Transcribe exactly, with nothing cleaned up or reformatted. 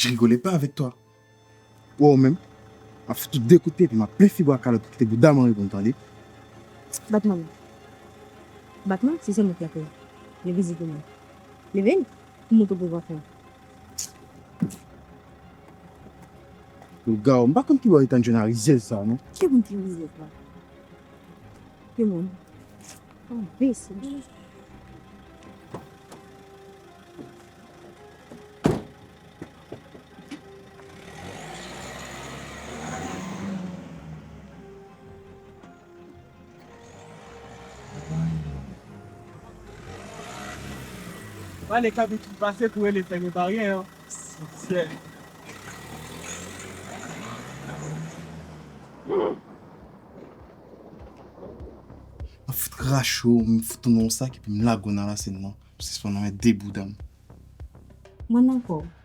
Je rigolais pas avec toi. Ou wè ou menm, m ap fout ou de kout pye, epi m ap plen figi w ak kalòt pou kite bouda m anvi pou m tande. Bat mwen. Bat mwen, si se mwen ki ap fè. Leve zi pou mwen. Leve l, pou montre pouvwa fè. Lougaw, m pa konn ki bò yo tann jwenn a rizyèz sa, non. Ki moun ki rizyèz la? Ki moun? Anbesi. Pale kabrit ki pase pou rele fèmen baryè an. Sityè. M ap fout rache w, m fout ou nan yon sak epi m lage w nan lasèn nan. M sispann anmède bouda m. Mwen nan kò w.